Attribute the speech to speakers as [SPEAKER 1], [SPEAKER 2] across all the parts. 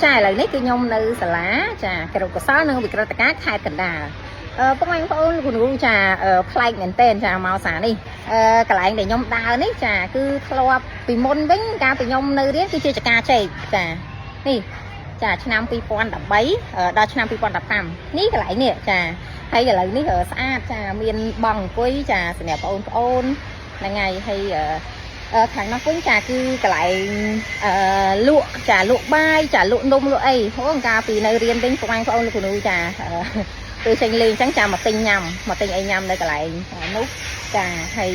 [SPEAKER 1] ចាឥឡូវនេះគឺខ្ញុំនៅសាលាចាគរុកោសល្យនិងវិក្រិតការខេត្តកណ្ដាលពុកម៉ែបងប្អូនលោកគ្រូចាប្លែកមែនទែនចាមកសានេះកន្លែងដែលខ្ញុំដើរនេះចាគឺធ្លាប់ពីមុនវិញកាលពីខ្ញុំនៅរៀនគឺជាចការចេកចានេះចាឆ្នាំ2013ដល់ឆ្នាំ2015នេះកន្លែងនេះចាហើយឥឡូវនេះស្អាតចាមានបង់អង្គុយចាសម្រាប់បងប្អូនហ្នឹងហើយហើយខាងនោះវិញចាគឺកន្លែងលក់ចាលក់បាយចាលក់នំលក់អីហូកាលពីនៅរៀនវិញពុកម៉ែបងប្អូនលោកគ្រូចាពេលចេញលេងអញ្ចឹងចាមកទិញញ៉ាំមកទិញអីញ៉ាំនៅកន្លែងនោះចាហើយ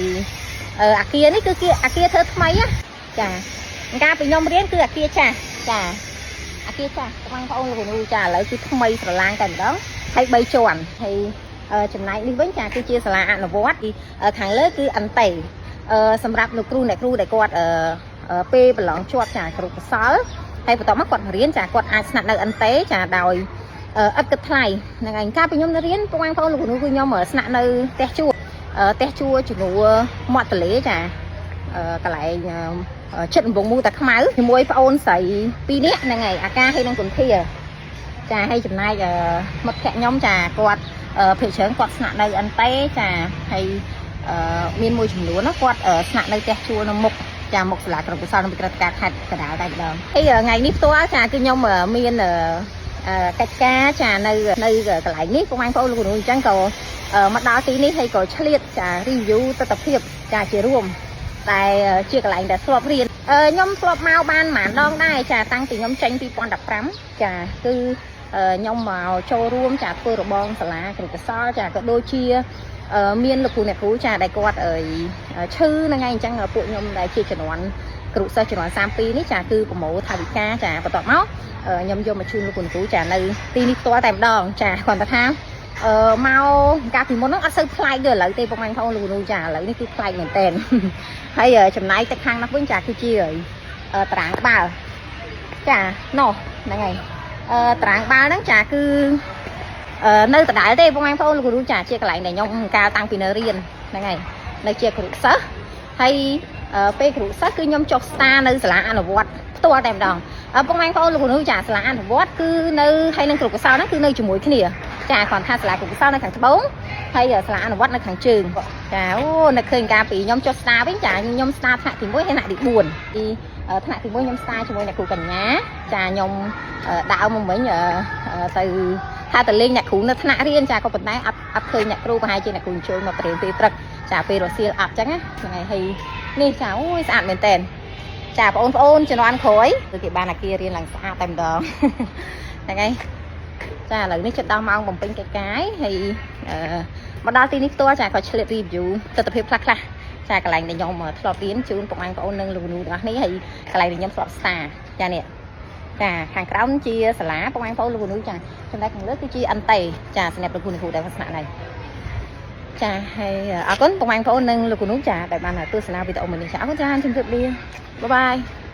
[SPEAKER 1] អាគារនេះគឺគេអាគារធ្វើថ្មីណាចាកាលពីខ្ញុំរៀនគឺអាគារចាស់ចាអាគារចាស់ពុកម៉ែបងប្អូនលោកគ្រូចាឥឡូវគឺថ្មីស្រឡាងតែម្ដងហើយ3ជាន់ហើយចំណែកនេះវិញចាគឺជាសាលាអនុវត្តខាងលើគឺអន្តេសម្រាប់លោកគ្រូអ្នកគ្រូដែលគាត់ពេលប្រឡងជាប់ចាគរុកោសល្យហើយបន្ទាប់មកគាត់រៀនចាគាត់អាចស្នាក់នៅអន្តេចាដោយឥតគិតថ្លៃហ្នឹងឯងកាលពីខ្ញុំនៅរៀនពុកម៉ែបងប្អូនលោកគ្រូគឺខ្ញុំស្នាក់នៅផ្ទះជួលផ្ទះជួលជំនួមាត់ទន្លេចាកន្លែងចិត្តកំពង់មូតាខ្មៅជាមួយប្អូនស្រី2នាក់ហ្នឹងហើយអាកាហើយនឹងគុនធាចាហើយចំណែកមិត្តភក្តិខ្ញុំចាគាត់ភាគច្រើនគាត់ស្នាក់នៅអន្តេចាហើយមានមួយចំនួនណាគាត់ស្នាក់នៅផ្ទះជួលនៅមុខចាមុខសាលាក្រុមកុសលនិងវិក្រិតការខេត្តកណ្ដាលតែម្ដងហើយថ្ងៃនេះផ្ទាល់ចាគឺខ្ញុំមានកិច្ចការចានៅកន្លែងនេះពុកម៉ែបងប្អូនលោកគ្រូអញ្ចឹងក៏មកដល់ទីនេះហើយក៏ឆ្លៀតចា review ទស្សនភាពចាជារួមតែជាកន្លែងដែលធ្លាប់រៀនខ្ញុំធ្លាប់មកបានប្រហែលដងដែរចាតាំងពីខ្ញុំចេញ2015ចាគឺខ្ញុំមកចូលរួមចាធ្វើរបងសាលាគ្រូកសលចាក៏ដូចជាមានលោកគ្រូអ្នកគ្រូចាដែលគាត់អើយឈឺហ្នឹងឯងអញ្ចឹងពួកខ្ញុំដែលជាជំនាន់គ្រូសិស្សជំនាន់32នេះចាគឺប្រមូលថវិកាចាបន្ទាប់មកខ្ញុំយកមកជូនលោកគ្រូអ្នកគ្រូចានៅទីនេះផ្ទាល់តែម្ដងចាគ្រាន់តែថាមកកាលពីមុនហ្នឹងអត់សូវប្លែកដូចឥឡូវទេពុកម៉ែបងប្អូនលោកគ្រូចាឥឡូវនេះគឺប្លែកមែនតើហើយចំណែកទៅខាងនោះវិញចាគឺជាតារាងបាល់ចាណោះហ្នឹងហើយតារាងបាល់ហ្នឹងចាគឺនៅដដែលទេពុកម៉ែបងប្អូនលោកគ្រូចាជាកន្លែងដែលខ្ញុំកាលតាំងពីនៅរៀនហ្នឹងហើយនៅជាគ្រូសិស្សហើយពេលគ្រូសិស្សគឺខ្ញុំចុះស្តានៅសាលាអនុវត្តផ្ទាល់តែម្ដងពុកម៉ែបងប្អូនលោកគ្រូចាសាលាអនុវត្តគឺនៅហើយនឹងគ្រូកសលហ្នឹងគឺនៅជាមួយគ្នាចាគ្រាន់ថាសាលាគ្រូកសលនៅខាងត្បូងហើយសាលាអនុវត្តនៅខាងជើងចាអូនៅឃើញកាលពីខ្ញុំចុះស្តាវិញចាខ្ញុំស្តាថ្នាក់ទី1ហើយថ្នាក់ទី4ទីថ្នាក់ទី1ខ្ញុំស្តាជាមួយអ្នកគ្រូកញ្ញាចាខ្ញុំដើរមកវិញទៅថាទៅលេងអ្នកគ្រូនៅថ្នាក់រៀនចាក៏ប៉ុន្តែអត់ឃើញអ្នកគ្រូប្រហែលជាអ្នកគ្រូអញ្ជើញមកបរៀនពេលព្រឹកចាពេលរសៀលអត់ចឹងណាហ្នឹងហើយហើយនេះចាអូយស្អាតមែនតើចាបងប្អូនជំនាន់ក្រោយគឺគេបានអាគាររៀនឡើងស្អាតតែម្ដងហ្នឹងហើយចាឥឡូវនេះចិត្តដល់ម៉ោងបំពេញកិច្ចការហើយអឺមកដល់ទីនេះផ្ទាល់ចាក៏ឆ្លៀត review ទស្សនភាពខ្លះខ្លះចាកន្លែងដែលខ្ញុំធ្លាប់រៀនជូនពុកម៉ែបងប្អូននិងលោកគ្រូទាំងអស់នេះហើយកន្លែងដែលខ្ញុំធ្លាប់ស្តាចានេះចាខាងក្រោមជាសាលាពុកម៉ែបងប្អូនលោកគ្រូចាចំណែកខាងលើគឺជាអន្តេចាសម្រាប់លោកគ្រូអ្នកគ្រូដែលស្នាក់នៅចាហើយអរគុណពុកម៉ែបងប្អូននិងលោកគ្រូចាដែលបានទស្សនាវីដេអូមួយនេះចាអរគុណចាជម្រាបលាbye bye.